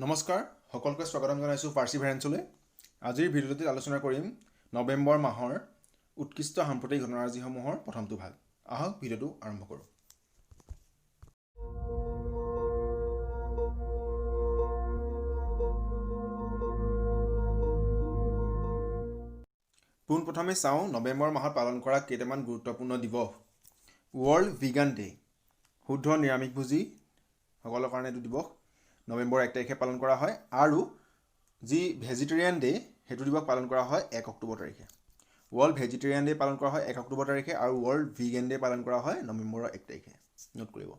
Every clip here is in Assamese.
নমস্কাৰ, সকলোকে স্বাগতম জনাইছোঁ পাৰ্চিভাৰেঞ্চলৈ। আজিৰ ভিডিঅ'টোত আলোচনা কৰিম নৱেম্বৰ মাহৰ উৎকৃষ্ট সাম্প্ৰতিক ঘটনাৰাজিসমূহৰ প্ৰথমটো ভাগ। আহক ভিডিঅ'টো আৰম্ভ কৰোঁ। পোনপ্ৰথমে চাওঁ নৱেম্বৰ মাহত পালন কৰা কেইটামান গুৰুত্বপূৰ্ণ দিৱস। ৱৰ্ল্ড ভিগান ডে, শুদ্ধ নিৰামিষভোজীসকলৰ কাৰণে এইটো দিৱস নৱেম্বৰ 1 তাৰিখে পালন কৰা হয়। আৰু যি ভেজিটেৰিয়ান ডে, সেইটো দিৱস পালন কৰা হয় 1 অক্টোবৰ তাৰিখে। ৱৰ্ল্ড ভেজিটেৰিয়ান ডে পালন কৰা হয় 1 অক্টোবৰ তাৰিখে আৰু ৱৰ্ল্ড ভিগান ডে পালন কৰা হয় নৱেম্বৰৰ 1 তাৰিখে, নোট কৰিব।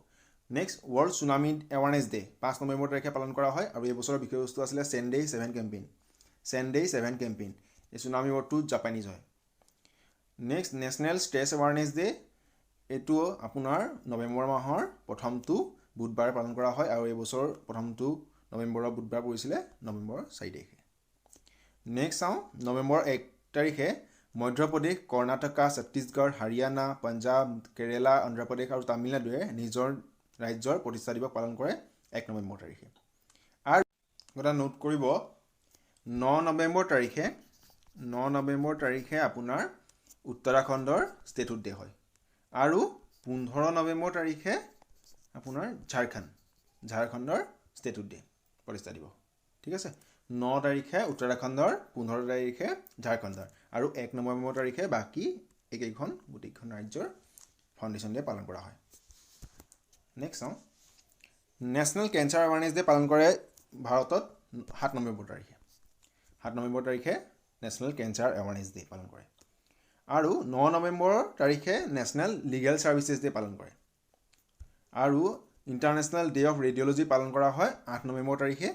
Next, world tsunami awareness day 5 November তাৰিখে পালন কৰা হয় আৰু এই বছৰৰ বিষয়বস্তু আছিলে Sendai seven campaign. Sendai seven campaign, এই চুনামি ৱৰ্ডটো জাপানীজ হয়। Next, national stress awareness day, এইটো আপোনাৰ নৱেম্বৰ মাহৰ প্ৰথমটো বুধবাৰে পালন কৰা হয় আৰু এই বছৰ প্ৰথমটো নৱেম্বৰৰ বুধবাৰ পৰিছিলে নৱেম্বৰৰ 4 তাৰিখে। নেক্সট চাওঁ, নৱেম্বৰ 1 তাৰিখে মধ্যপ্ৰদেশ, কৰ্ণাটকা, ছত্তীশগড়, হাৰিয়ানা, পঞ্জাৱ, কেৰেলা, অন্ধ্ৰপ্ৰদেশ আৰু তামিলনাডুৱে নিজৰ ৰাজ্যৰ প্ৰতিষ্ঠা দিৱস পালন কৰে 1 নৱেম্বৰ তাৰিখে। আৰু এটা নোট কৰিব, 9 নৱেম্বৰ তাৰিখে আপোনাৰ উত্তৰাখণ্ডৰ ষ্টেটহুড ডে হয় আৰু 15 নৱেম্বৰ তাৰিখে আপোনাৰ ঝাৰখণ্ডৰ ষ্টেটহুড ডে, প্ৰতিষ্ঠা দিৱস। ঠিক আছে, 9 তাৰিখে উত্তৰাখণ্ডৰ, 15 তাৰিখে ঝাৰখণ্ডৰ আৰু 1 নৱেম্বৰ তাৰিখে বাকী এইকেইখন গোটেইখন ৰাজ্যৰ ফাউণ্ডেশ্যন ডে পালন কৰা হয়। নেক্সট চাওঁ, নেশ্যনেল কেঞ্চাৰ এৱাৰনেছ ডে পালন কৰে ভাৰতত 7 নৱেম্বৰ তাৰিখে। 7 নৱেম্বৰ তাৰিখে নেশ্যনেল কেঞ্চাৰ এৱাৰনেছ ডে পালন কৰে আৰু 9 নৱেম্বৰ তাৰিখে নেশ্যনেল লিগেল ছাৰ্ভিচেছ ডে পালন কৰে আৰু ইণ্টাৰনেশ্যনেল ডে অফ ৰেডিঅ'লজি পালন কৰা হয় 8 নৱেম্বৰ তাৰিখে।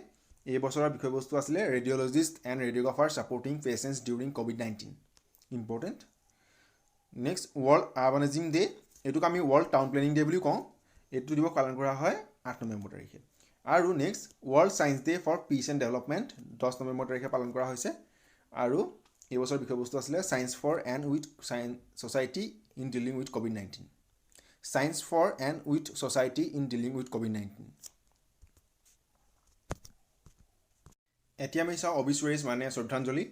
এই বছৰৰ বিষয়বস্তু আছিলে radiologist and radiographer supporting patients during COVID-19, important. Next, world urbanism day, এইটোক আমি ৱৰ্ল্ড টাউন প্লেনিং ডে বুলিও কওঁ, এইটো দিৱস পালন কৰা হয় 8 নৱেম্বৰ তাৰিখে। আৰু next, world science day for peace and development 10 November তাৰিখে পালন কৰা হৈছে আৰু এই বছৰৰ বিষয়বস্তু আছিলে science for and with society in dealing with COVID-19, science for and with society in dealing with COVID-19। এতিয়া আমি চাওঁ অবিচুৱেৰিজ মানে শ্ৰদ্ধাঞ্জলি।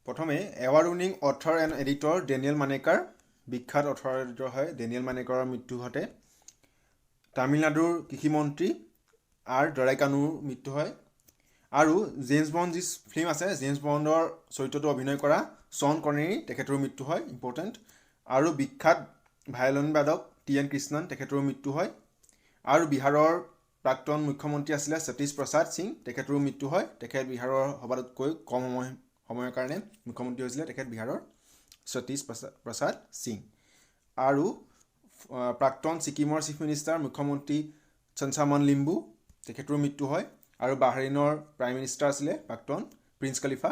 প্ৰথমে award winning author and editor Daniel Manekar, বিখ্যাত অথৰ এডিটৰ হয়, ডেনিয়েল মানেকাৰৰ মৃত্যু ঘটে। তামিলনাডুৰ কৃষিমন্ত্ৰী আৰ দৰাইকানুৰ মৃত্যু হয় আৰু জেমছ বণ্ড যি ফিল্ম আছে, জেমছ বণ্ডৰ চৰিত্ৰটো অভিনয় কৰা শ্বন কনেৰী, তেখেতৰো মৃত্যু হয়, ইম্পৰ্টেণ্ট। আৰু বিখ্যাত ভায়লিন বাদক টি এন কৃষ্ণন, তেখেতৰো মৃত্যু হয়। আৰু বিহাৰৰ প্ৰাক্তন মুখ্যমন্ত্ৰী আছিলে সতীশ প্ৰসাদ সিং, তেখেতৰো মৃত্যু হয়। তেখেত বিহাৰৰ সবাতোতকৈ কম সময়ৰ কাৰণে মুখ্যমন্ত্ৰী হৈছিলে, তেখেত বিহাৰৰ সতীশ প্ৰসাদ সিং। আৰু প্ৰাক্তন ছিকিমৰ চিফ মিনিষ্টাৰ মুখ্যমন্ত্ৰী চঞ্চামন লিম্বু, তেখেতৰো মৃত্যু হয়। আৰু বাহৰেইনৰ প্ৰাইম মিনিষ্টাৰ আছিলে প্ৰাক্তন প্ৰিন্স খলিফা,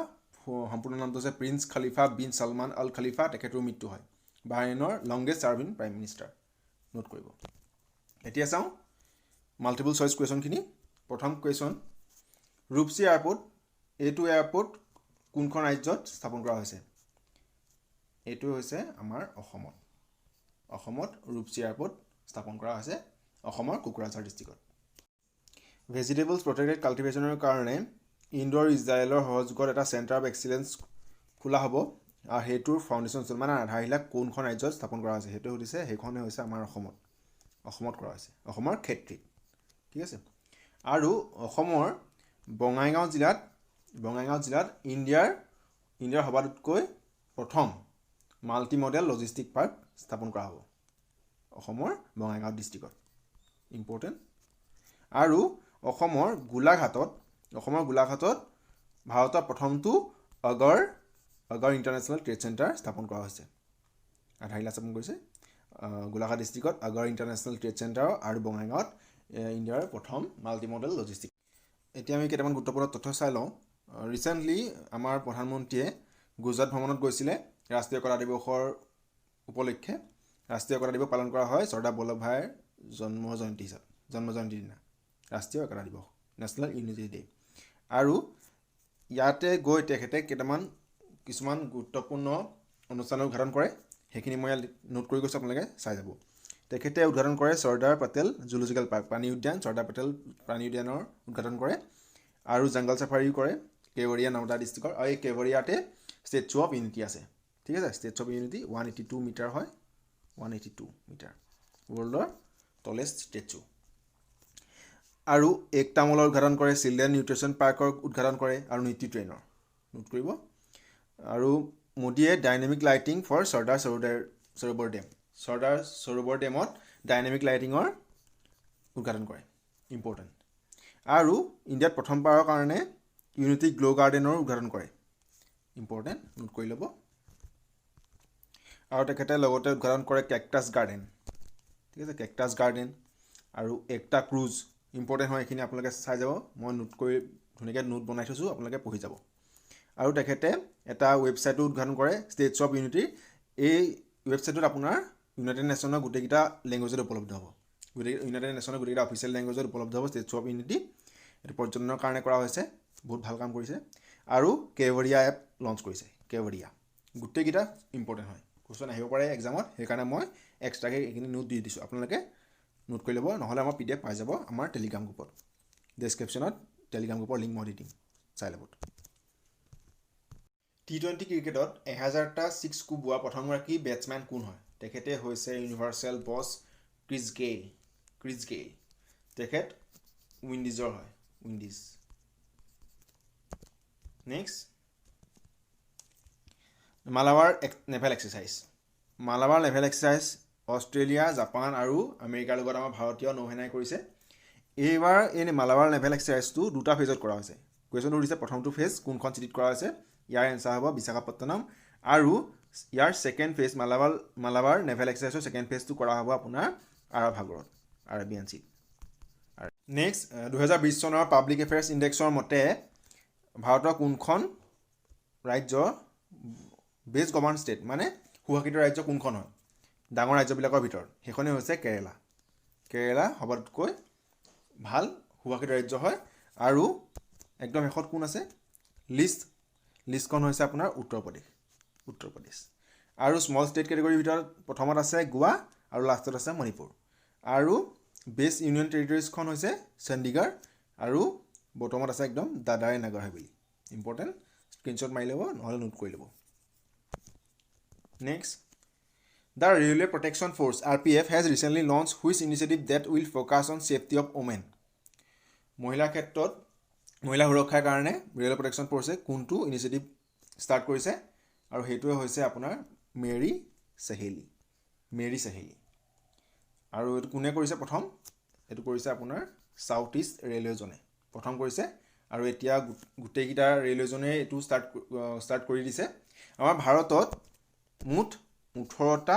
সম্পূৰ্ণ নামটো হৈছে prince Khalifa bin Salman Al Khalifa, তেখেতৰো মৃত্যু হয়। বাহৰেইনৰ longest serving prime minister, note কৰিব। এতিয়া চাওঁ মাল্টিপল চইচ কুৱেশ্যনখিনি। প্ৰথম কুৱেশ্যন, ৰূপচী এয়াৰপৰ্ট, এইটো এয়াৰপৰ্ট কোনখন ৰাজ্যত স্থাপন কৰা হৈছে? এইটো হৈছে আমাৰ অসমত। অসমত ৰূপচী এয়াৰপৰ্ট স্থাপন কৰা হৈছে, অসমৰ কোকৰাঝাৰ ডিষ্ট্ৰিক্টত। ভেজিটেবলছ প্ৰটেক্টেড কাল্টিভেশ্যনৰ কাৰণে ইণ্ডো আৰু ইজৰাইলৰ সহযোগত এটা চেণ্টাৰ অফ এক্সিলেঞ্চ খোলা হ'ব আৰু সেইটোৰ ফাউণ্ডেশ্যন ষ্ট'ন মানে আধাৰশিলা কোনখন ৰাজ্যত স্থাপন কৰা হৈছে সেইটো সুধিছে। সেইখনে হৈছে আমাৰ অসমত, অসমত কৰা হৈছে, অসমৰ ক্ষেত্ৰীত। ঠিক আছে। আৰু অসমৰ বঙাইগাঁও জিলাত ইণ্ডিয়াৰ সবাতোতকৈ প্ৰথম মাল্টি মডেল লজিষ্টিক পাৰ্ক স্থাপন কৰা হ'ব অসমৰ বঙাইগাঁও ডিষ্ট্ৰিক্টত, ইম্পৰ্টেণ্ট। আৰু অসমৰ গোলাঘাটত ভাৰতৰ প্ৰথমটো অগৰ ইণ্টাৰনেশ্যনেল ট্ৰেড চেণ্টাৰ স্থাপন কৰা হৈছে, আধাৰশিলা স্থাপন কৰিছে গোলাঘাট ডিষ্ট্ৰিক্টত অগৰ ইণ্টাৰনেশ্যনেল ট্ৰেড চেণ্টাৰ আৰু বঙাইগাঁৱত ইণ্ডিয়াৰ প্ৰথম মাল্টি মডেল লজিষ্টিক। এতিয়া আমি কেইটামান গুৰুত্বপূৰ্ণ তথ্য চাই লওঁ। ৰিচেণ্টলি আমাৰ প্ৰধানমন্ত্ৰীয়ে গুজৰাট ভ্ৰমণত গৈছিলে ৰাষ্ট্ৰীয় একতা দিৱসৰ উপলক্ষে। ৰাষ্ট্ৰীয় একতা দিৱস পালন কৰা হয় চৰ্দাৰ বল্লভভাইৰ জন্ম জয়ন্তী হিচাপে, জন্ম জয়ন্তীৰ দিনা ৰাষ্ট্ৰীয় একতা দিৱস, নেশ্যনেল ইউনিটি ডে। আৰু ইয়াতে গৈ তেখেতে কিছুমান গুৰুত্বপূৰ্ণ অনুষ্ঠানৰ উদ্ঘাটন কৰে, সেইখিনি মই ইয়াত নোট কৰি গৈছোঁ, আপোনালোকে চাই যাব। তেখেতে উদ্ঘাটন কৰে চৰ্দাৰ পেটেল জুলজিকেল পাৰ্ক, প্ৰাণী উদ্যান, চৰ্দাৰ পেটেল প্ৰাণী উদ্যানৰ উদ্ঘাটন কৰে। আৰু জংগল চাফাৰীও কৰে কেৱৰিয়া নাৰ্মাদা ডিষ্ট্ৰিক্টৰ। আৰু এই কেৱৰিয়াতে ষ্টেচু অফ ইউনিটি আছে, ঠিক আছে। Statue of Unity 182 meter হয়, 182 মিটাৰ, ৱৰ্ল্ডৰ টলেষ্ট ষ্টেচু। আৰু একতা মলৰ উদ্ঘাটন কৰে, চিলড্ৰেন নিউট্ৰিশ্যন পাৰ্কৰ উদ্ঘাটন কৰে আৰু নীতি ট্ৰেইনৰ, নোট কৰিব। আৰু মোদীয়ে dynamic lighting for Sardar Sarovar Dam, Sardar Sarovar ডেমত ডাইনেমিক লাইটিঙৰ উদ্ঘাটন কৰে, ইম্পৰ্টেণ্ট। আৰু ইণ্ডিয়াত প্ৰথমবাৰৰ কাৰণে ইউনিটি গ্ল' গাৰ্ডেনৰ উদ্ঘাটন কৰে, ইম্পৰ্টেণ্ট, নোট কৰি ল'ব। আৰু তেখেতে লগতে উদ্ঘাটন কৰে কেকটাছ গাৰ্ডেন, ঠিক আছে, কেকটাছ গাৰ্ডেন আৰু একতা ক্ৰুজ। ইম্পৰ্টেণ্ট হয়, এইখিনি আপোনালোকে চাই যাব। মই নোট কৰি ধুনীয়াকৈ নোট বনাই থৈছোঁ, আপোনালোকে পঢ়ি যাব। আৰু তেখেতে এটা ৱেবছাইটো উদ্ঘাটন কৰে ষ্টেচু অফ ইউনিটিৰ। এই ৱেবছাইটটোত আপোনাৰ ইউনাইটেড নেশ্যনৰ গোটেইকেইটা লেংগুৱেজত উপলব্ধ হ'ব। গোটেই ইউনাইটেড নেশ্যনৰ গোটেইকেইটা অফিচিয়েল লেংগুৱেজত উপলব্ধ হ'ব ষ্টেচু অফ ইউনিটি। এইটো পৰ্যটনৰ কাৰণে কৰা হৈছে, বহুত ভাল কাম কৰিছে। আৰু কেৱৰিয়া এপ লঞ্চ কৰিছে, কেৱৰিয়া। গোটেইকেইটা ইম্পৰ্টেণ্ট হয়, কুৱেশ্যন আহিব পাৰে এক্সামত, সেইকাৰণে মই এক্সট্ৰাকৈ এইখিনি নোট দি দিছোঁ। আপোনালোকে নোট কৰি ল'ব, নহ'লে আমাৰ পিডিএফ পাই যাব আমাৰ টেলিগ্ৰাম গ্ৰুপত। ডেছক্ৰিপশ্যনত টেলিগ্ৰাম গ্ৰুপৰ লিংক মই দি দিম, চাই ল'ব। টি-20 ক্ৰিকেটত 1000টা ছিক্স কোবোৱা প্ৰথমগৰাকী বেটছমেন কোন হয়? তেখেতে হৈছে ইউনিভাৰ্চেল বছ ক্ৰিছ গেইল। ক্ৰিছ গেইল, তেখেত উইণ্ডিজৰ হয়, Windies. Next, Malabar Naval Exercise. Malabar Naval Exercise Australia, Japan আৰু আমেৰিকাৰ লগত আমাৰ ভাৰতীয় নৌসেনাই কৰিছে। এইবাৰ এই মালাবাৰ নেভেল এক্সাৰচাইজটো দুটা ফেজত কৰা হৈছে। কুৱেশ্যনটো সুধিছে, প্ৰথমটো ফেজ কোনখন চিটিত কৰা হৈছে? ইয়াৰ এনচাৰ হ'ব বিশাখাপট্টনম। আৰু ইয়াৰ ছেকেণ্ড ফেজ, মালাবাৰ নেভেল এক্সাৰচাইজৰ ছেকেণ্ড ফেজটো কৰা হ'ব আপোনাৰ আৰৱ সাগৰত, আৰবিয়ান চিত। নেক্সট, 2020 চনৰ পাব্লিক এফেয়াৰ্ছ ইণ্ডেক্সৰ মতে ভাৰতৰ কোনখন ৰাজ্য বেষ্ট গভৰ্ণ ষ্টেট, মানে সুশাসিত ৰাজ্য কোনখন হয় ডাঙৰ ৰাজ্যবিলাকৰ ভিতৰত? সেইখনেই হৈছে কেৰেলা। কেৰেলা সবাতোতকৈ ভাল সুশাসিত ৰাজ্য হয়। আৰু একদম শেষত কোন আছে লিষ্টখন হৈছে আপোনাৰ উত্তৰ প্ৰদেশ, উত্তৰ প্ৰদেশ। আৰু স্মল ষ্টেট কেটেগৰীৰ ভিতৰত প্ৰথমত আছে গোৱা আৰু লাষ্টত আছে মণিপুৰ। আৰু বেষ্ট ইউনিয়ন টেৰিটৰিজখন হৈছে চণ্ডীগড় আৰু বটমত আছে একদম দাদৰা নগৰ হাভেলি। ইম্পৰ্টেণ্ট, স্ক্ৰীনশ্বট মাৰি ল'ব, নহ'লে নোট কৰি ল'ব। Next, the Railway Protection Force, RPF, has recently launch which initiative that will focus on safety of women? মহিলাৰ ক্ষেত্ৰত, মহিলা সুৰক্ষাৰ কাৰণে ৰেলৱে প্ৰটেকশ্যন ফ'ৰ্চে কোনটো ইনিচিয়েটিভ ষ্টাৰ্ট কৰিছে? আৰু সেইটোৱে হৈছে আপোনাৰ মেৰী চেহেলি, মেৰী চেহেলি। আৰু এইটো কোনে কৰিছে প্ৰথম? এইটো কৰিছে আপোনাৰ চাউথ ইষ্ট ৰেলৱে জ'নে প্ৰথম কৰিছে। আৰু এতিয়া গোটেইকেইটা ৰেলৱে জ'নে এইটো ষ্টাৰ্ট কৰি দিছে। আমাৰ ভাৰতত মুঠ 18টা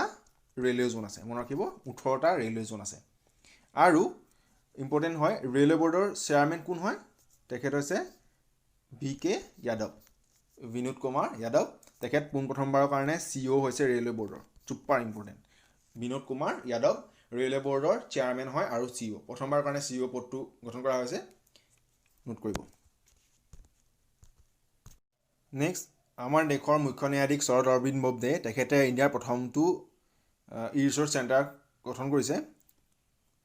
ৰেলৱে জ'ন আছে, মনত ৰাখিব, 18টা ৰেলৱে জ'ন আছে। আৰু ইম্পৰ্টেণ্ট হয়, ৰেলৱে বৰ্ডৰ চেয়াৰমেন কোন হয়? তেখেত হৈছে ভি কে যাদৱ, বিনোদ কুমাৰ যাদৱ। তেখেত পোনপ্ৰথমবাৰৰ কাৰণে চিইঅ' হৈছে ৰেলৱে বৰ্ডৰ। Super important. Binod Kumar Yadav railway বৰ্ডৰ চেয়াৰমেন হয় আৰু চিইঅ', প্ৰথমবাৰৰ কাৰণে চিইঅ' পদটো গঠন কৰা হৈছে, নোট কৰিব। নেক্সট, আমাৰ দেশৰ মুখ্য ন্যায়াধীশ শৰদ অৰবিন্দ বোবদে, তেখেতে ইণ্ডিয়াৰ প্ৰথমটো ই ৰিচোৰ্চ চেণ্টাৰ গঠন কৰিছে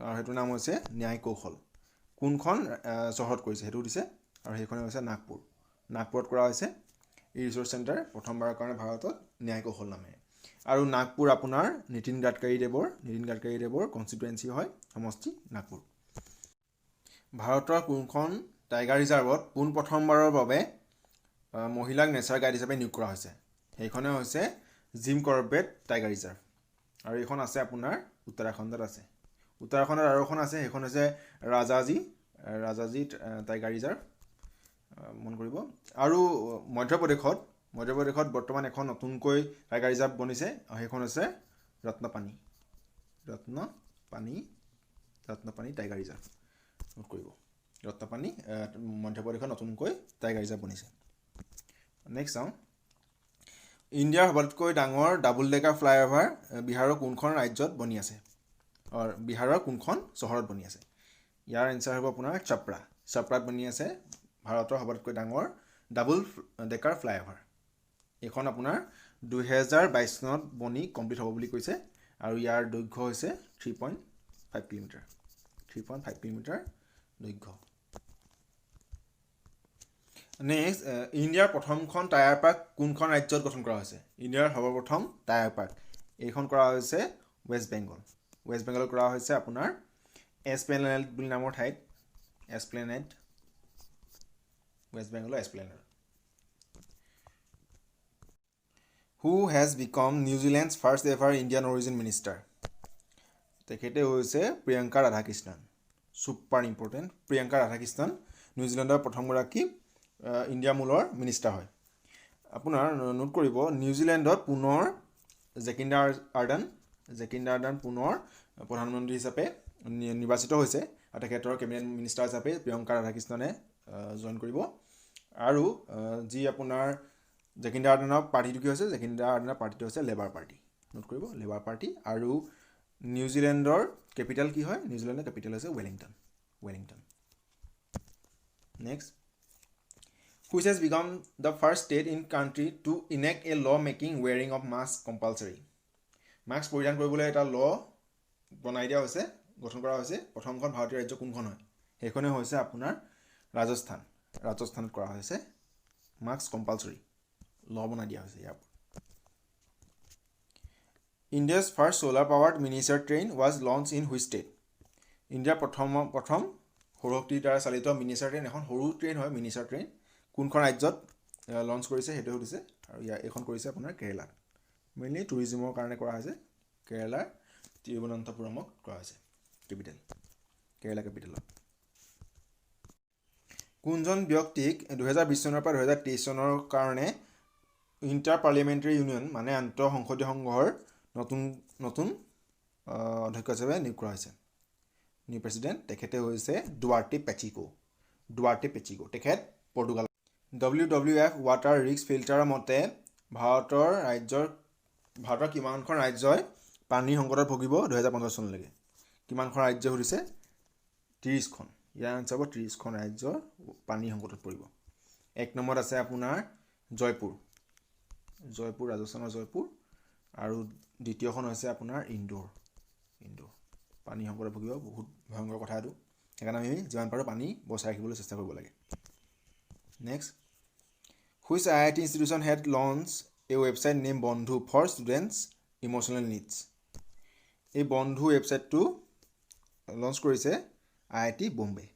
আৰু সেইটোৰ নাম হৈছে ন্যায় কৌশল। কোনখন চহৰত কৰিছে সেইটো দিছে আৰু সেইখনে হৈছে নাগপুৰ। নাগপুৰত কৰা হৈছে ই ৰিচোৰ্চ চেণ্টাৰ প্ৰথমবাৰৰ কাৰণে ভাৰতত ন্যায় কৌশল নামেৰে। আৰু নাগপুৰ আপোনাৰ নীতিন গাডকাৰীদেৱৰ কনষ্টিটুৱেঞ্চি হয়, সমষ্টি নাগপুৰ। ভাৰতৰ কোনখন টাইগাৰ ৰিজাৰ্ভত পোনপ্ৰথমবাৰৰ বাবে মহিলাক নেচাৰ গাইড হিচাপে নিয়োগ কৰা হৈছে? সেইখনে হৈছে জিম কৰবেট টাইগাৰ ৰিজাৰ্ভ। আৰু এইখন আছে আপোনাৰ উত্তৰাখণ্ডত আছে। উত্তৰাখণ্ডত আৰু এখন আছে, সেইখন হৈছে ৰাজাজী টাইগাৰ ৰিজাৰ্ভ, মন কৰিব। আৰু মধ্যপ্ৰদেশত বৰ্তমান এখন নতুনকৈ টাইগাৰ ৰিজাৰ্ভ বনিছে আৰু সেইখন হৈছে ৰত্নপানী টাইগাৰ ৰিজাৰ্ভ, নোট কৰিব। ৰত্নপানী, মধ্যপ্ৰদেশত নতুনকৈ টাইগাৰ ৰিজাৰ্ভ বনিছে। নেক্সট চাওঁ, ইণ্ডিয়াৰ সবাতোতকৈ ডাঙৰ ডাবুল ডেকাৰ ফ্লাইঅভাৰ বিহাৰৰ কোনখন ৰাজ্যত বনি আছে, বিহাৰৰ কোনখন চহৰত বনি আছে? ইয়াৰ এনচাৰ হ'ব আপোনাৰ চাপৰা। চাপৰাত বনি আছে ভাৰতৰ সবাতোতকৈ ডাঙৰ ডাবুল ডেকাৰ ফ্লাইঅভাৰ। এইখন আপোনাৰ 2022 চনত বনি কমপ্লিট হ'ব বুলি কৈছে। আৰু ইয়াৰ দৈৰ্ঘ্য হৈছে 3.5 kilometer, 3.5 kilometer দৈৰ্ঘ্য। নেক্সট, ইণ্ডিয়াৰ প্ৰথমখন টায়াৰ পাৰ্ক কোনখন ৰাজ্যত গঠন কৰা হৈছে? ইণ্ডিয়াৰ সৰ্বপ্ৰথম টায়াৰ পাৰ্ক এইখন কৰা হৈছে ৱেষ্ট বেংগল। ৱেষ্ট বেংগলত কৰা হৈছে আপোনাৰ এছপ্লেনেড বুলি নামৰ ঠাইত। এছপ্লেনেড, ৱেষ্ট বেংগলৰ Esplanade. Who has become New Zealand's first ever Indian origin minister? তেখেতে হৈছে Priyanka Radhakrishnan. Super important. Priyanka Radhakrishnan নিউজিলেণ্ডৰ প্ৰথমগৰাকী ইণ্ডিয়া মূলৰ মিনিষ্টাৰ হয়। আপোনাৰ নোট কৰিব, নিউজিলেণ্ডত পুনৰ জেকিণ্ডা আৰ্ডান পুনৰ প্ৰধানমন্ত্ৰী হিচাপে নিৰ্বাচিত হৈছে আৰু তেখেতৰ কেবিনেট মিনিষ্টাৰ হিচাপে প্ৰিয়ংকা ৰাধাকৃষ্ণনে জইন কৰিব। আৰু যি আপোনাৰ জেকিণ্ডা আৰ্ডানৰ পাৰ্টিটো কি হৈছে? জেকিণ্ডা আৰ্ডানৰ পাৰ্টিটো হৈছে লেবাৰ পাৰ্টি। নোট কৰিব, লেবাৰ পাৰ্টি। আৰু নিউজিলেণ্ডৰ কেপিটেল কি হয়? নিউজিলেণ্ডৰ কেপিটেল হৈছে Wellington. Wellington. Next, which has become the first state in country to enact a law making wearing of mask compulsory? Mask পৰিধান কৰিবলৈ এটা ল বনাই দিয়া হৈছে, গঠন কৰা হৈছে। প্ৰথমখন ভাৰতীয় ৰাজ্য কোনখন হয়? সেইখনে হৈছে আপোনাৰ ৰাজস্থান। ৰাজস্থানত কৰা হৈছে, মাস্ক কম্পালচৰি ল বনাই দিয়া হৈছে ইয়াৰ ওপৰত। India's first solar powered miniature train was launched in which state? ইণ্ডিয়াৰ প্ৰথম প্ৰথম সৌৰশক্তিৰ দ্বাৰা চালিত মিনিচাৰ ট্ৰেইন, এখন সৰু ট্ৰেইন হয় মিনিচাৰ ট্ৰেইন, কোনখন ৰাজ্যত লঞ্চ কৰিছে সেইটো সুধিছে। আৰু ইয়াৰ এইখন কৰিছে আপোনাৰ কেৰেলাত। মেইনলি টুৰিজিমৰ কাৰণে কৰা হৈছে। কেৰেলাৰ তিৰুৱনন্তপুৰমত কৰা হৈছে, কেপিটেল, কেৰেলা কেপিটেলত। কোনজন ব্যক্তিক 2020 চনৰ পৰা 2023 চনৰ কাৰণে ইণ্টাৰ পাৰ্লিয়ামেণ্টাৰী ইউনিয়ন, মানে আন্তঃসংসদীয় সংঘৰ নতুন নতুন অধ্যক্ষ হিচাপে নিয়োগ কৰা হৈছে? নিউ প্ৰেচিডেণ্ট তেখেতে হৈছে ডুৱাৰ্টে পেচিকো। ডুৱাৰ্টে পেচিকো, তেখেত Portugal. W W F water risk ফিল্টাৰৰ মতে ভাৰতৰ কিমানখন ৰাজ্যই পানীৰ সংকটত ভুগিব 2050 চনলৈকে? কিমানখন ৰাজ্য সুধিছে। 30খন। ইয়াৰ আনচাৰ হ'ব 30খন ৰাজ্যৰ পানীৰ সংকটত পৰিব। এক নম্বৰত আছে আপোনাৰ জয়পুৰ। জয়পুৰ, ৰাজস্থানৰ জয়পুৰ। আৰু দ্বিতীয়খন হৈছে আপোনাৰ ইন্দোৰ। ইন্দোৰ পানী সংকটত ভুগিব। বহুত ভয়ংকৰ কথা এইটো। সেইকাৰণে আমি যিমান পাৰোঁ পানী বচাই ৰাখিবলৈ চেষ্টা কৰিব লাগে। Next, which IIT institution had launched a website named Bandhu for students' emotional needs? এই বন্ধু ৱেবছাইটটো লঞ্চ কৰিছে আই I T Bombay.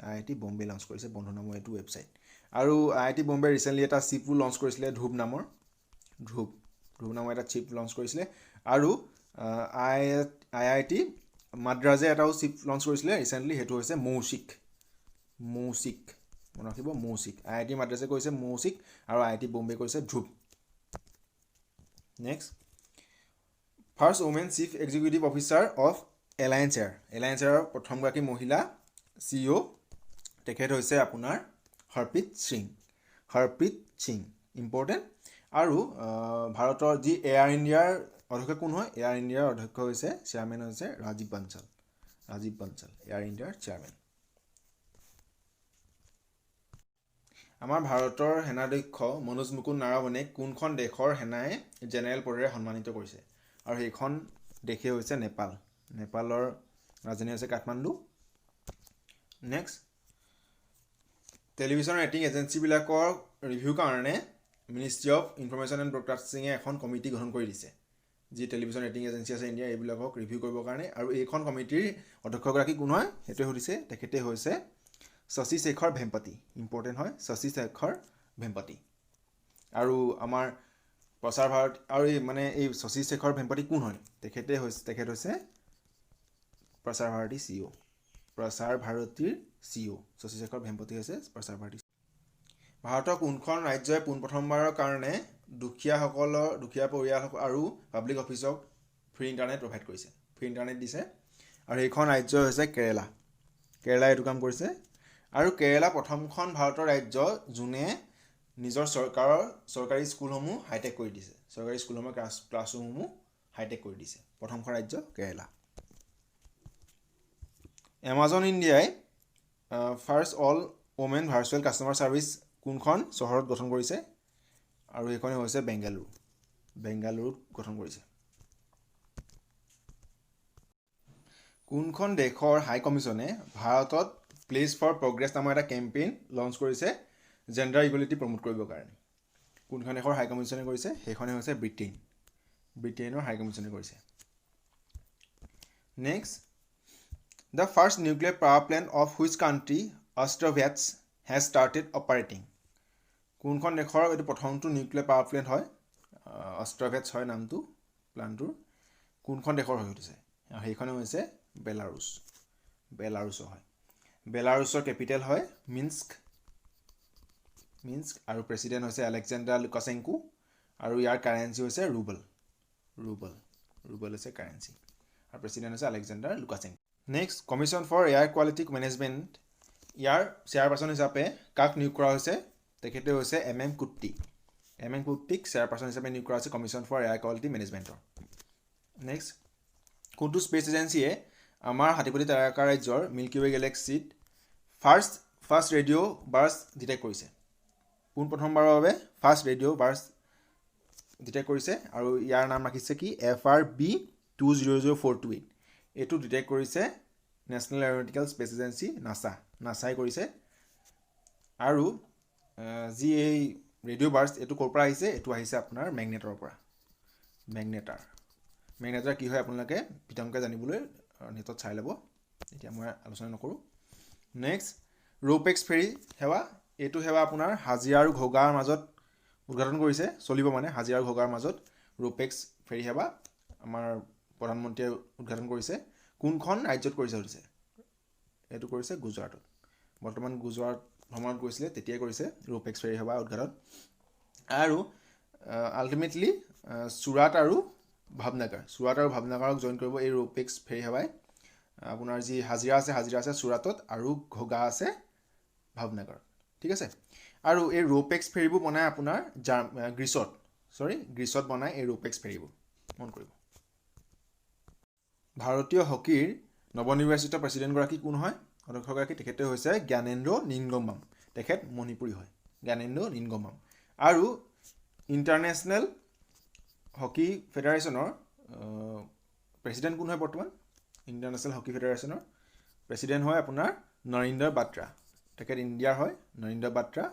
I I T Bombay launch কৰিছে বন্ধু নামৰ এইটো ৱেবছাইট। আৰু আই I T Bombay recently এটা চিপো লঞ্চ কৰিছিলে ধ্ৰুৱ নামৰ। ধ্ৰুৱ ধ্ৰুৱ নামৰ এটা চিপ লঞ্চ কৰিছিলে। আৰু আই আই I T মাদ্ৰাজে এটাও চিপ লঞ্চ কৰিছিলে ৰিচেণ্টলি, সেইটো হৈছে মৌচিক। মৌচিক, মনত ৰাখিব, মৌচিক। আই I T মাদ্ৰাজে কৰিছে মৌচিক আৰু আই I T Bombay কৰিছে Dhruv. Next, first women chief executive officer of Alliance Air? Alliance এয়াৰৰ প্ৰথমগৰাকী মহিলা চি ই অ' তেখেত হৈছে আপোনাৰ হৰপ্ৰীত সিং। হৰপ্ৰীত সিং, ইম্পৰ্টেণ্ট। আৰু ভাৰতৰ যি এয়াৰ ইণ্ডিয়াৰ অধ্যক্ষ কোন হয়? এয়াৰ ইণ্ডিয়াৰ অধ্যক্ষ হৈছে, চেয়াৰমেন হৈছে ৰাজীৱ বানচাল। ৰাজীৱ বানচাল এয়াৰ ইণ্ডিয়াৰ চেয়াৰমেন। আমাৰ ভাৰতৰ সেনাধ্যক্ষ মনোজ মুকুন্দ নাৰাৱণে কোনখন দেশৰ সেনাই জেনেৰেল পদেৰে সন্মানিত কৰিছে? আৰু সেইখন দেশেই হৈছে নেপাল। নেপালৰ ৰাজধানী হৈছে কাঠমাণ্ডু। নেক্সট, টেলিভিশ্যন ৰেটিং এজেঞ্চিবিলাকৰ ৰিভিউৰ কাৰণে মিনিষ্ট্ৰি অফ ইনফৰমেশ্যন এণ্ড ব্ৰডকাষ্টিঙে এখন কমিটি গঠন কৰি দিছে, যি টেলিভিশ্যন ৰেটিং এজেঞ্চি আছে ইণ্ডিয়াৰ, এইবিলাকক ৰিভিউ কৰিবৰ কাৰণে। আৰু এইখন কমিটিৰ অধ্যক্ষগৰাকী কোন হয় সেইটোৱে সুধিছে। তেখেতে হৈছে শশী শেখৰ ভেম্পাতি। ইম্পৰ্টেণ্ট হয়, শশী শেখৰ ভেম্পাতি। আৰু আমাৰ প্ৰচাৰ ভাৰত আৰু এই মানে এই শশী শেখৰ ভেম্পাতি কোন হয়? তেখেত হৈছে প্ৰচাৰ ভাৰতী চি অ'। প্ৰচাৰ ভাৰতীৰ চি অ' শশী শেখৰ ভেম্পতি হৈছে প্ৰচাৰ ভাৰতী। ভাৰতৰ কোনখন ৰাজ্যই পোনপ্ৰথমবাৰৰ কাৰণে দুখীয়াসকলৰ, দুখীয়া পৰিয়াল আৰু পাব্লিক অফিচক ফ্ৰী ইণ্টাৰনেট প্ৰভাইড কৰিছে, ফ্ৰী ইণ্টাৰনেট দিছে? আৰু সেইখন ৰাজ্য হৈছে কেৰেলা। কেৰেলাই এইটো কাম কৰিছে। আৰু কেৰেলা প্ৰথমখন ভাৰতৰ ৰাজ্য যোনে নিজৰ চৰকাৰী স্কুলসমূহ হাইটেক কৰি দিছে। চৰকাৰী স্কুলসমূহ, ক্লাছৰুমসমূহ হাইটেক কৰি দিছে। প্ৰথমখন ৰাজ্য কেৰেলা। এমাজন ইণ্ডিয়াই first all women virtual customer service কোনখন চহৰত গঠন কৰিছে? আৰু সেইখনেই হৈছে বেংগালুৰু। বেংগালুৰুত গঠন কৰিছে। কোনখন দেশৰ হাই কমিছনে ভাৰতত প্লেচ ফৰ প্ৰগ্ৰেছ নামৰ এটা কেম্পেইন লঞ্চ কৰিছে? জেণ্ডাৰ ইকুৱেলিটি প্ৰমোট কৰিবৰ কাৰণে। কোনখন দেশৰ হাই কমিশ্যনে কৰিছে? সেইখনে হৈছে ব্ৰিটেইন, ব্ৰিটেইনৰ হাই কমিশ্যনে কৰিছে। Next, the first nuclear power plant of which country Ostrovets has started operating? কোনখন দেশৰ এইটো প্ৰথমটো নিউক্লিয়াৰ পাৱাৰ প্লেণ্ট হয়? অষ্ট্ৰভেটছ হয় নামটো প্লাণ্টটোৰ। কোনখন দেশৰ হৈ উঠিছে? সেইখনে হৈছে বেলাৰুছ, বেলাৰুছৰ হয়। বেলাৰুছৰ কেপিটেল হয় মিন্স্ক, মিন্স্ক আৰু প্ৰেচিডেণ্ট হৈছে আলেকজেণ্ডাৰ লুকাচেংকো আৰু ইয়াৰ কাৰেঞ্চি হৈছে ৰুবল, ৰুবল, ৰুবল হৈছে কাৰেঞ্চি আৰু প্ৰেচিডেণ্ট হৈছে Alexander Lukashenko. Next, Commission for Air Quality Management year chairperson হিচাপে কাক নিয়োগ কৰা হৈছে? তেখেতে হৈছে M M Kutty. M M কুট্টিক চেয়াৰপাৰ্চন হিচাপে নিয়োগ কৰা হৈছে কমিশ্যন ফৰ এয়াৰ কোৱালিটি মেনেজমেণ্টৰ। নেক্সট, কোনটো স্পেচ এজেঞ্চিয়ে আমাৰ হাতীপটি তাৰকা ৰাজ্যৰ মিল্কী ৱে গেলেক্সিত ফাৰ্ষ্ট ৰেডিঅ' বাৰ্ষ্ট ডিটেক্ট কৰিছে? পোনপ্ৰথমবাৰৰ বাবে ফাৰ্ষ্ট ৰেডিঅ' বাৰ্ষ্ট ডিটেক্ট কৰিছে আৰু ইয়াৰ নাম ৰাখিছে কি? FRB 200428। এইটো ডিটেক্ট কৰিছে national aeronautical space agency NASA, নাছাই কৰিছে। আৰু যি এই ৰেডিঅ' বাৰ্ষ্ট, এইটো ক'ৰ পৰা আহিছে? এইটো আহিছে আপোনাৰ মেগনেটৰৰ পৰা। মেগনেটাৰ, মেগনেটাৰ কি হয় আপোনালোকে বিতংকৈ জানিবলৈ নেটত চাই ল'ব, এতিয়া মই আলোচনা নকৰোঁ। নেক্সট, ৰ'পেক্স ফেৰী সেৱা, এইটো সেৱা আপোনাৰ হাজিৰা আৰু ঘোগাৰ মাজত উদ্ঘাটন কৰিছে, চলিব মানে হাজিৰা আৰু ঘোগাৰ মাজত ৰ'পেক্স ফেৰী সেৱা আমাৰ প্ৰধানমন্ত্ৰীয়ে উদ্ঘাটন কৰিছে। কোনখন ৰাজ্যত কৰিছে সুধিছে? এইটো কৰিছে গুজৰাটত। বৰ্তমান গুজৰাট ভ্ৰমণত গৈছিলে, তেতিয়াই কৰিছে ৰ'পেক্স ফেৰী সেৱা উদ্ঘাটন। আৰু আল্টিমেটলি চুৰাট আৰু ভাৱনগৰ, চুৰাট আৰু ভাৱনগৰক জইন কৰিব এই ৰ'পেক্স ফেৰী সেৱাই। আপোনাৰ যি হাজিৰা আছে, হাজিৰা আছে চুৰাটত আৰু ঘোগা আছে ভাৱনগৰত, ঠিক আছে। আৰু এই ৰ'পেক্স ফেৰীবোৰ বনাই আপোনাৰ গ্ৰীচত, চৰি, গ্ৰীচত বনায় এই ৰ'পেক্স ফেৰীবোৰ, মন কৰিব। ভাৰতীয় হকীৰ নৱনিৰ্বাচিত প্ৰেচিডেণ্টগৰাকী কোন হয়, অধ্যক্ষগৰাকী? তেখেতে হৈছে জ্ঞানেন্দ্ৰ নিংগমবাম। তেখেত মণিপুৰী হয়, জ্ঞানেন্দ্ৰ নিংগমবাম। আৰু ইণ্টাৰনেশ্যনেল হকী ফেডাৰেশ্যনৰ প্ৰেচিডেণ্ট কোন হয় বৰ্তমান? ইণ্টাৰনেশ্যনেল হকী ফেডাৰেশ্যনৰ প্ৰেচিডেণ্ট হয় আপোনাৰ নৰিন্দৰ বাত্ৰা। তেখেত ইণ্ডিয়াৰ হয়, নৰিন্দৰ বাত্ৰা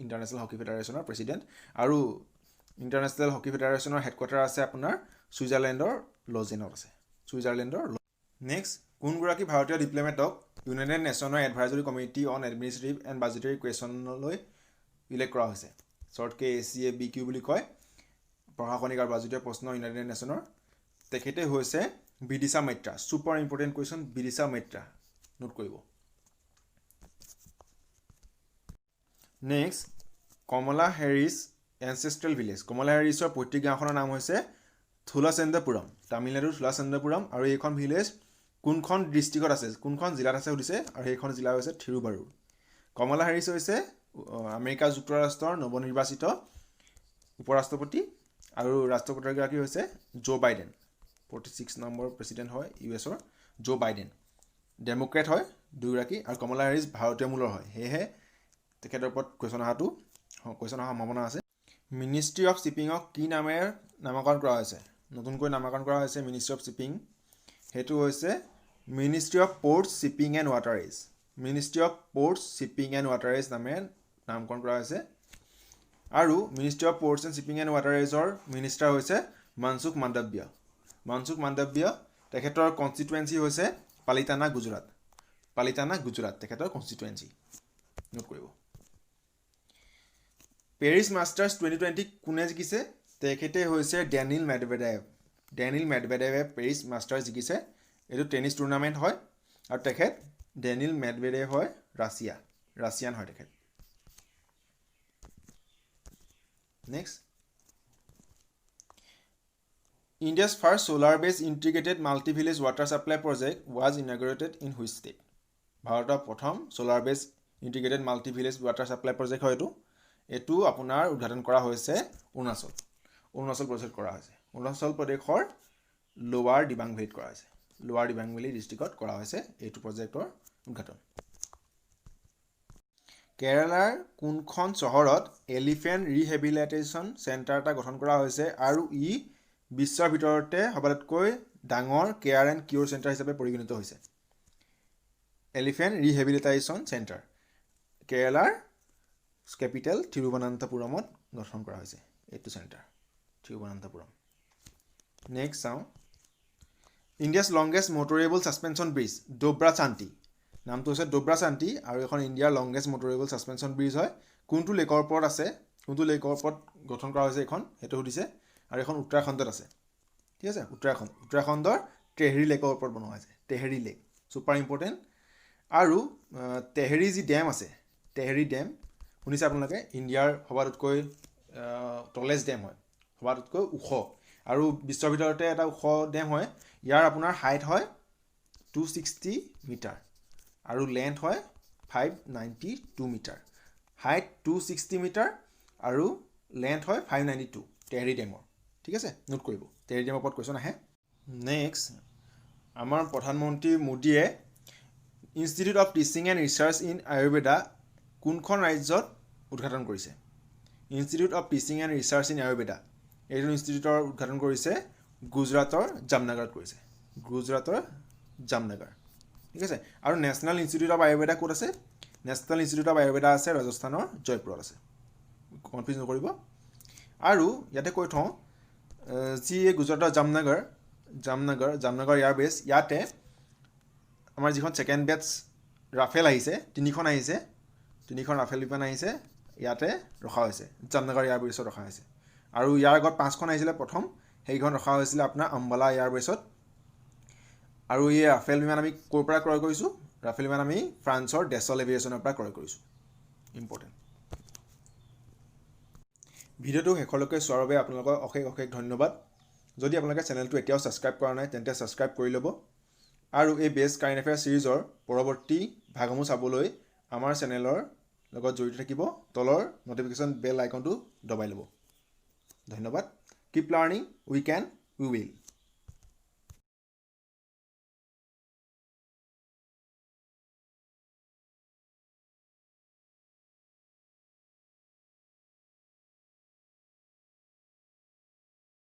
ইণ্টাৰনেশ্যনেল হকী ফেডাৰেশ্যনৰ প্ৰেচিডেণ্ট। আৰু ইণ্টাৰনেশ্যনেল হকী ফেডাৰেশ্যনৰ হেডকোৱাৰ্টাৰ আছে আপোনাৰ ছুইজাৰলেণ্ডৰ লজেনত আছে, ছুইজাৰলেণ্ডৰ। নেক্সট, কোনগৰাকী ভাৰতীয় ডিপ্ল'মেটক ইউনাইটেড নেশ্যনৰ Advisory Committee on Administrative and Budgetary কুৱেশ্যনলৈ elect কৰা হৈছে? শ্বৰ্টকৈ ACABQ বুলি কয়, প্ৰশাসনিক আৰু বাজেটীয় প্ৰশ্ন ইউনাইটেড নেশ্যনৰ। তেখেতে হৈছে Vidisha Maitra. Super important question, Vidisha Maitra, note কৰিব। Next, Kamala Harris ancestral village. Kamala হেৰিছৰ পৈতৃক গাঁওখনৰ নাম হৈছে থুলাচেন্দ্ৰপুৰম, তামিলনাডুৰ থুলাচেন্দ্ৰপুৰম। আৰু এইখন ভিলেজ কোনখন ডিষ্ট্ৰিক্টত আছে, কোনখন জিলাত আছে সুধিছে, আৰু সেইখন জিলা হৈছে থিৰুবাৰুৰ। কমলা হেৰিছ হৈছে আমেৰিকা যুক্তৰাষ্ট্ৰৰ নৱনিৰ্বাচিত উপ ৰাষ্ট্ৰপতি আৰু ৰাষ্ট্ৰপতিগৰাকী হৈছে জ' বাইডেন, 46 নম্বৰ প্ৰেচিডেণ্ট হয় ইউ এছৰ জ' বাইডেন। ডেম'ক্ৰেট হয় দুয়োগৰাকী আৰু কমলা হেৰিছ ভাৰতীয় মূলৰ হয়, সেয়েহে তেখেতৰ ওপৰত কুৱেশ্যন অহাৰ সম্ভাৱনা আছে। মিনিষ্ট্ৰি অফ শ্বিপিঙক কি নামেৰে নামাকৰণ কৰা হৈছে? নতুনকৈ নামাকৰণ কৰা হৈছে মিনিষ্ট্ৰি অফ শ্বিপিং, সেইটো হৈছে Ministry of Ports, Shipping and Waterways। Ministry of Ports, Shipping and Waterways নামেৰে নামকৰণ কৰা হৈছে। আৰু Ministry of Ports and Shipping and ৱাটাৰৱেজৰ minister হৈছে মনসুখ মাণ্ডব্য। মনসুখ মাণ্ডব্য, তেখেতৰ কনষ্টিটুৱেঞ্চি হৈছে পালিতানা, গুজৰাট। পালিতানা, গুজৰাট তেখেতৰ কনষ্টিটুৱেঞ্চি, নোট কৰিব। পেৰিছ মাষ্টাৰ্ছ 2020 কোনে জিকিছে? তেখেতে হৈছে ডেনিল মেডভেডেভ। ডেনিল মেডভেডেভে পেৰিছ মাষ্টাৰ্ছ জিকিছে। এইটো টেনিছ টুৰ্ণামেণ্ট হয় আৰু তেখেত ডেনিল মেডভেডেভ হয় ৰাছিয়া, ৰাছিয়ান হয় তেখেত। Next, India's first solar based integrated multi village water supply project was inaugurated in which state? ভাৰতৰ প্ৰথম solar based integrated multi village water supply project হয় এইটো। এইটো আপোনাৰ উদ্ঘাটন কৰা হৈছে অৰুণাচল, অৰুণাচল প্ৰদেশত কৰা হৈছে। অৰুণাচল প্ৰদেশৰ লোৱাৰ দিবাং ভেলীত কৰা হৈছে, লোৱাৰ দিবাং ভেলী ডিষ্ট্ৰিক্টত কৰা হৈছে এইটো প্ৰজেক্টৰ উদ্ঘাটন। কেৰালাৰ কোনখন চহৰত এলিফেণ্ট ৰিহেবিলিটেশ্যন চেণ্টাৰ এটা গঠন কৰা হৈছে আৰু ই বিশ্বৰ ভিতৰতে সবাতোতকৈ ডাঙৰ কেয়াৰ এণ্ড কিউৰ চেণ্টাৰ হিচাপে পৰিগণিত হৈছে? এলিফেণ্ট ৰিহেবিলিটেশ্যন চেণ্টাৰ কেৰালাৰ কেপিটেল থিৰুৱনন্তপুৰমত গঠন কৰা হৈছে এইটো চেণ্টাৰ, থিৰুৱনন্তপুৰম। নেক্সট চাওঁ, India's longest motorable suspension bridge Dobra Chanti. নামটো হৈছে ডোব্ৰা চান্তি আৰু এখন ইণ্ডিয়াৰ লংগেষ্ট মটৰেবল ছাছপেনশ্যন ব্ৰিজ হয়। কোনটো লেকৰ ওপৰত আছে, কোনটো লেকৰ ওপৰত গঠন কৰা হৈছে এইখন, সেইটো সুধিছে। আৰু এইখন উত্তৰাখণ্ডত আছে, ঠিক আছে? উত্তৰাখণ্ড, উত্তৰাখণ্ডৰ টেহৰী লেকৰ ওপৰত বনোৱা হৈছে। Tehri lake super important. আৰু টেহৰী যি ডেম আছে, টেহৰী ডেম শুনিছে আপোনালোকে, ইণ্ডিয়াৰ সবাতোতকৈ টলেষ্ট ডেম হয়, সবাতোতকৈ ওখ আৰু বিশ্বৰ ভিতৰতে এটা ওখ ডেম হয়। ইয়াৰ আপোনাৰ হাইট হয় 260 মিটাৰ আৰু লেন্থ হয় 592 meter। Height 260 meter আৰু লেন্থ হয় 592 টেহৰী ডেমৰ, ঠিক আছে? নোট কৰিব, টেহৰী ডেমৰ ওপৰত কুৱেশ্যন আহে। নেক্সট, আমাৰ প্ৰধানমন্ত্ৰী মোদীয়ে Institute of Teaching and Research in Ayurveda কোনখন ৰাজ্যত উদ্ঘাটন কৰিছে? Institute of Teaching and Research in Ayurveda, এইটো ইনষ্টিটিউটৰ উদ্ঘাটন কৰিছে গুজৰাটৰ জামনগৰত কৰিছে, গুজৰাটৰ জামনগৰ, ঠিক আছে? আৰু নেশ্যনেল ইনষ্টিটিউট অফ আয়ুৰ্বেদা ক'ত আছে? নেশ্যনেল ইনষ্টিটিউট অফ আয়ুৰ্বেদা আছে ৰাজস্থানৰ জয়পুৰত আছে, কনফিউজ নকৰিব। আৰু ইয়াতে কৈ থওঁ, যি এই গুজৰাটৰ জামনগৰ এয়াৰবেছ, ইয়াতে আমাৰ যিখন ছেকেণ্ড বেটছ ৰাফেল আহিছে, তিনিখন আহিছে, তিনিখন ৰাফেল বিমান আহিছে, ইয়াতে ৰখা হৈছে, জামনগৰ এয়াৰবেছত ৰখা হৈছে। আৰু ইয়াৰ আগত পাঁচখন আহিছিলে প্ৰথম, সেইখন ৰখা হৈছিলে আপোনাৰ আম্বালা এয়াৰবেছত। আৰু এই ৰাফেল বিমান আমি ক'ৰ পৰা ক্ৰয় কৰিছোঁ? ৰাফেল বিমান আমি ফ্ৰান্সৰ ডেছল এভিয়েশ্যনৰ পৰা ক্ৰয় কৰিছোঁ। ইম্পৰ্টেণ্ট। ভিডিঅ'টো শেষলৈকে চোৱাৰ বাবে আপোনালোকক অশেষ অশেষ ধন্যবাদ। যদি আপোনালোকে চেনেলটো এতিয়াও ছাবস্ক্ৰাইব কৰা নাই, তেন্তে ছাবস্ক্ৰাইব কৰি ল'ব আৰু এই বেষ্ট কাৰেণ্ট এফেয়াৰ ছিৰিজৰ পৰৱৰ্তী ভাগসমূহ চাবলৈ আমাৰ চেনেলৰ লগত জড়িত থাকিব। তলৰ ন'টিফিকেশ্যন বেল আইকনটো দবাই ল'ব। ধন্যবাদ। Keep learning, we can, we will.